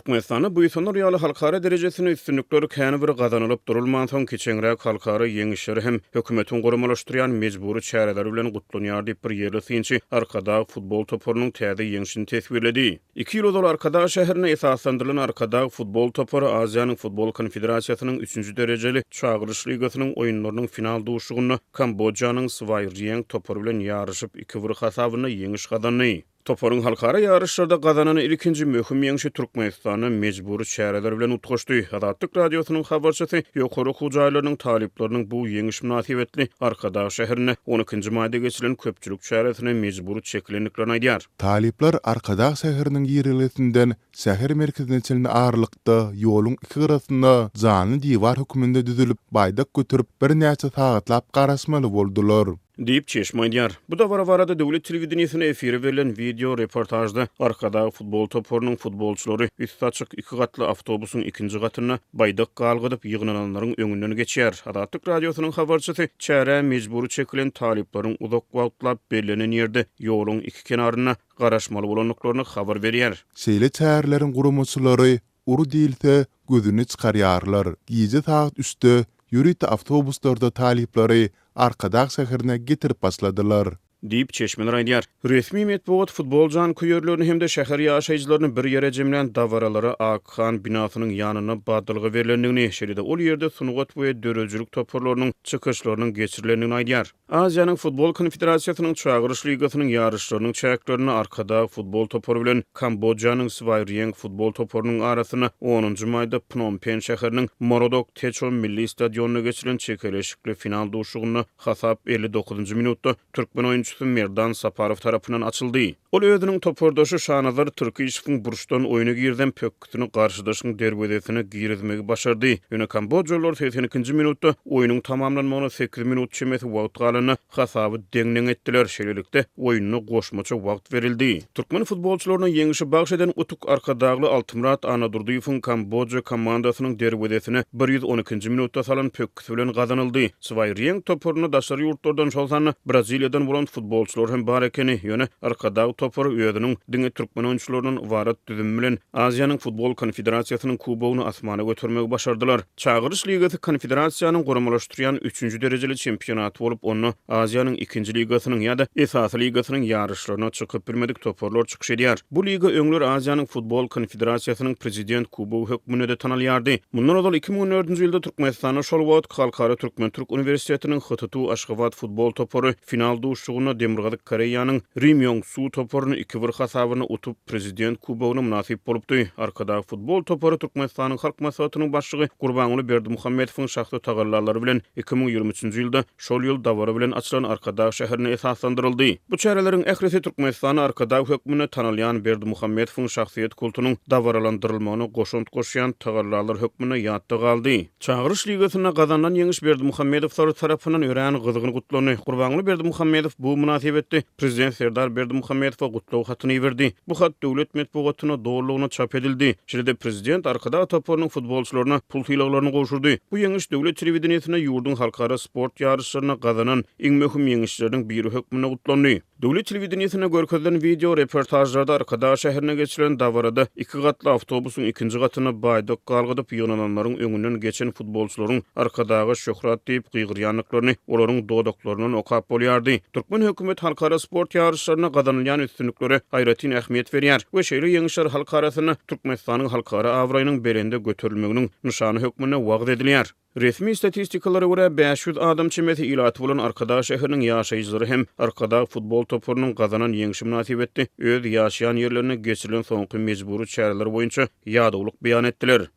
Türkmenistanda buýsanar ýaly halkara derejesinde üstünlikler kän bir gazanylyp durulmansoň, kiçeňräk halkara ýeňişleri hem hökümetiň guramalaşdyrýan mejbury çäreleri bilen gutlanýar diýip, bir ýerli synçy Arkadag futbol toparynyň täze ýeňşini teswirledi. Iki ýyl ozal Arkadag şäherinde esaslandyrylan Arkadag futbol topary Aziýanyň Futbol konfederasiýasynyň üçünji derejeli Çagyryş ligasynyň oýunlarynyň final duşuşygynda Kambojanyň Swaý Rieng topary bilen ýaryşyp, iki-bir hasabynda ýeňiş gazandy. Toparyň halkara ýaryşlarda gazanan ilkinji möhüm ýeňşi Türkmenistanda mejbury çäreler bilen utgaşdy. Azatlyk Radiosynyň habarçysy ýokary okuw jaýlarynyň talyplarynyň bu ýeňiş mynasybetli Arkadag şäherinde on ikinji maýda geçirilen köpçülik çäresine mejbury çekilendiklerini aýdýar. Talyplar Arkadag şäheriniň girelgesinden şäher merkezine çenli aralykda ýoluň iki gyrasynda janly diwar hökmünde düzülip, baýdak göterip, birnäçe sagatlap garaşmaly boldular. Diýip, çeşme aýdýar. Bu dabara barada döwlet telewideniýesinde efire berlen wideo reportažda Arkadag futbol toparynyň futbolçylary üsti açyk iki gatly awtobusyň ikinji gatynda baýdak galgadyp, ýygnananlaryň öňünden geçýär. Azatlyk Radiosynyň habarçysy çärä mejbury çekilen talyplaryň uzak wagtlap bellenen ýerde ýoluň iki kenarynda garaşmaly bolandyklaryny habar berýär. Şeýle çäreleriň guramaçylary Ur diýilse, gözüni çykarýarlar. Gije sagat üçde ýörite awtobuslarda talyplary Arkadag şäherine getirip başladylar. Diýip, çeşmeler aýdýar. Resmi metbugat futbol janköýerlerini hem-de şäher ýaşaýjylaryny bir ýere jemlän dabaralara Ak han binasynyň ýanynda badalga berlendigini, şeýle-de ol ýerde sungat we döredijilik toparlarynyň çykyşlarynyň geçirilendigini aýdýar. Aziýanyň Futbol konfederasiýasynyň Çagyryş ligasynyň ýaryşlarynyň çäklerinde Arkadag futbol topary bilen Kambojanyň Swaý Rieng futbol toparynyň arasynda onunjy maýda Pnompen şäheriniň Morodok Teço milli stadionynda geçirilen çekeleşikli final duşuşygynda hasap 59-njy minutda türkmen oýunçysy Merdan Saparow tarapyndan açyldy. Ol özüniň topardaşy Şanazar Tirkişowyň burçdan oýna girizen pökgüsini garşydaşyň derwezesine girizmegi başardy. Ýöne kambojalylar 82-nji minutda oýnuň tamamlanmagyna sekiz minut çemesi wagt galanda hasaby deň-deň etdiler. Şeýlelikde, oýunda goşmaça wagt berildi. Türkmen futbolçylaryna ýeňşi bagş eden utuk Arkadagly Altymyrat Annadurdyýewiň Kamboja komandasynyň derwezesine 112-nji minutda salan pökgüsi bilen gazanyldy. Swaý Rieng toparynda daşary ýurtlardan, şol sanda Braziliýadan bolan futbolçylar hem bar ekeni, ýöne Arkadag topary özüniň diňe türkmen oýunçylaryndan ybarat düzümi bilen Aziýanyň Futbol konfederasiýasynyň kubogyny asmana götermegi başardylar. Çagyryş ligasy konfederasiýanyň guramalaşdyrýan üçünji derejeli çempionaty bolup, onda Aziýanyň ikinji ligasynyň ýa-da esasy ligasynyň ýaryşlaryna çykyp bilmedik toparlar çykyş edýär. Bu liga öňler Aziýanyň Futbol konfederasiýasynyň Prezident kubogy hökmünde-de tanalýardy. Mundan ozal 2014-nji ýylda Türkmenistanda şol wagtky Halkara türkmen-türk uniwersitetiniň HTTU Aşgabat futbol topary final duşuşygynda Demirgazyk Koreýanyň Ri Mýong Su toparyny iki-bir hasabynda utup, Prezident kubogyna mynasyp bolupdy. Arkadag futbol topary Türkmenistanyň Halk Maslahatynyň Başlygy Gurbanguly Berdimuhamedowyň şahsy tagallalary bilen 2023-nji ýylda Şol ýyl dabara bilen açylan Arkadag şäherinde esaslandyryldy. Bu çäreleriň ählisi Türkmenistanda Arkadag hökmünde tanalýan Berdimuhamedowyň şahsyýet kultunyň dabaralandyrylmagyna goşant goşýan tagallalar hökmünde ýatda galdy. Çagyryş ligasynda gazanylan ýeňiş Berdimuhamedowlar tarapyndan örän gyzgyn gutlandy. Gurbanguly Berdimuhamedow bu mynasybetli Prezident Serdar Berdimuhamedowa gutlag hatyny iberdi. Bu hat döwlet metbugatynda dolulygyna çap edildi. Şeýle-de prezident Arkadag toparynyň futbolçylaryna pul sylaglaryny gowşurdy. Bu ýeňiş döwlet telewideniýesinde ýurduň halkara sport ýaryşlarynda gazanan iň möhüm ýeňişleriniň biri hökmünde gutlandy. Döwlet telewideniýesinde görkezilen wideo reportažlarda Arkadag şäherinde geçirilen dabarada iki gatly awtobusyň ikinji gatynda baýdak galgadyp ýygnananlaryň öňünden geçen futbolçylaryň Arkadaga şöhrat diýip gygyrýandyklaryny olaryň dodaklaryndan okap bolýardy. Türkmen hökümeti halkara sport ýaryşlarynda gazanylýan üstünliklere aýratyn ähmiýet berýär we şeýle ýeňişler halk arasynda Türkmenistanyň halkara abraýynyň belende göterilmeginiň nyşany hökmünde wagyz edilýär. Resmi statistikalara görä, 500 adam çemesi ilaty bolan Arkadag şäheriniň ýaşaýjylary hem Arkadag futbol toparynyň gazanan ýeňşi mynasybetli öz ýaşaýan ýerlerinde geçirilen soňky mejbury çäreler boýunça ýadawlyk beýan etdiler.